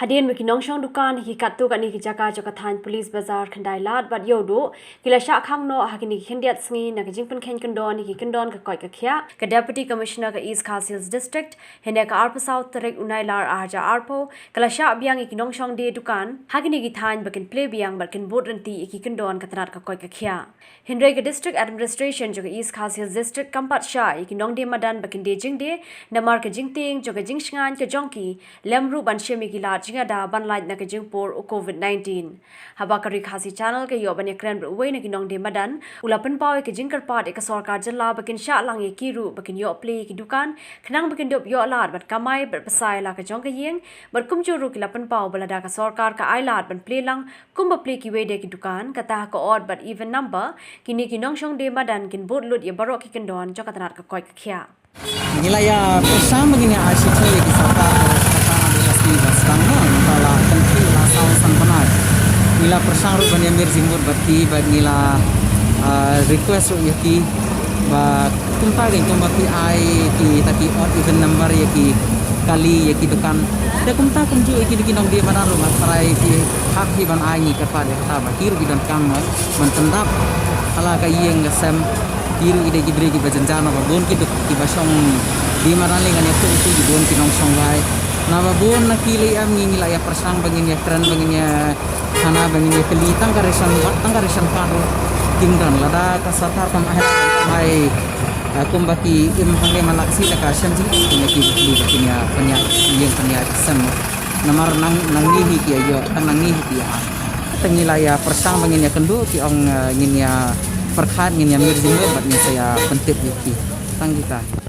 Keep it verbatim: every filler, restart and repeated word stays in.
Hadien ba ki nongshong dukan ha ki katto katne ki jaka jong ka thaiñ Police Bazar, Khyndai Lad bad Ïewduh ki la shah khang noh ha kine ki khyndiat sngi na ka jingpynkheiñ kyndon ïa ki kyndon ka koit ka khiah, ka Deputy Commissioner ka East Khasi Hills District, hynne ka arphew saw tarik u Nailar ar hajar arphew, ka la shah biang ïa ki nongshong die dukan ha kine ki thaiñ ba kin plie biang bad kin bud ryntih ïa ki kyndon ka tnat ka koit ka khiah. Hynrei ka District Administration jong ka East Khasi Hills District kam pat shah ïa ki nongdie madan ba kin die jingdie namar ka jingtieng jong ka jingshngaiñ ka jong ki, lem ruh ban shim ïa ki lad jingada ban lait na ka jingpur u Covid nineteen. Haba ka Ri Khasi Channel ka ïoh ban ïakren bad uwei na ki nongdie madan, u la pynpaw ïa ka jingkyrpad ïa ka sorkar jylla ba kin shah lang ïa ki ruh ba kin ïoh plie ïa ki dukan khnang ba kin dup ïoh lad ban kamai bad pynshai la ka jong ka ïing, bad kumjuh ruh ki la pynpaw ba lada ka sorkar ka ai lad ban plie lang kumba plie kiwei de ki dukan, kata ha ka odd bad even number, kine ki nongshong die madan kin bud lut ïa baroh ki kyndon jong ka tnat ka koit ka khiah. Ngi la ïa pyrshang ba ngin ïa ai shithi ïa ki sorkar, sorkar ba ka sdang ba sdang noh, ngi la kynthih la saw san bnai. Ngi la pyrshang ruh ban ïa mir jingmut bad ki, bad ngi la, ah, request ruh ïa ki ba kumta kein, kumba phi ai kita ki odd even number ïa ki kali ïa ki dukan, te kumta kumjuh ïa ki, ki nongdie madan ruh nga tharai ki hap hi ban ai, ngi kyrpad ïa kata ba ki ruh ki donkam ban pyndap ha la ka ïing ka sem. Ki ruh ki dei ki briew kiba jynjar, naba bun ki duk kiba shong die madan lei, ngan ïathuh ïa ki, bun ki nongshong wai. Naba bun na ki lei em ngi, ngi la ïa pyrshang ba ngin ïa kren, ba ngin ïa khana, ba ngin ïa kylli tang ka ration, wat tang ka ration card ruh kim don. Lada ka sorkar kam ai, ai, eh, kumba ki im hangne man la ka sngi, te ka shem jingim ïa ki, ba kin ïa pynïaid ïing pynïaid sem. Namar nang, nangne hi ki ïa ïoh, tang nangne hi ki ïa. Te ngi la ïa pyrshang ba ngin ïa kynduh, ki ong, eh, ngin ïa pyrkhat, ngin ïa mir jingmut bad ngin sa ïa pyntip ïa ki. Tang kita.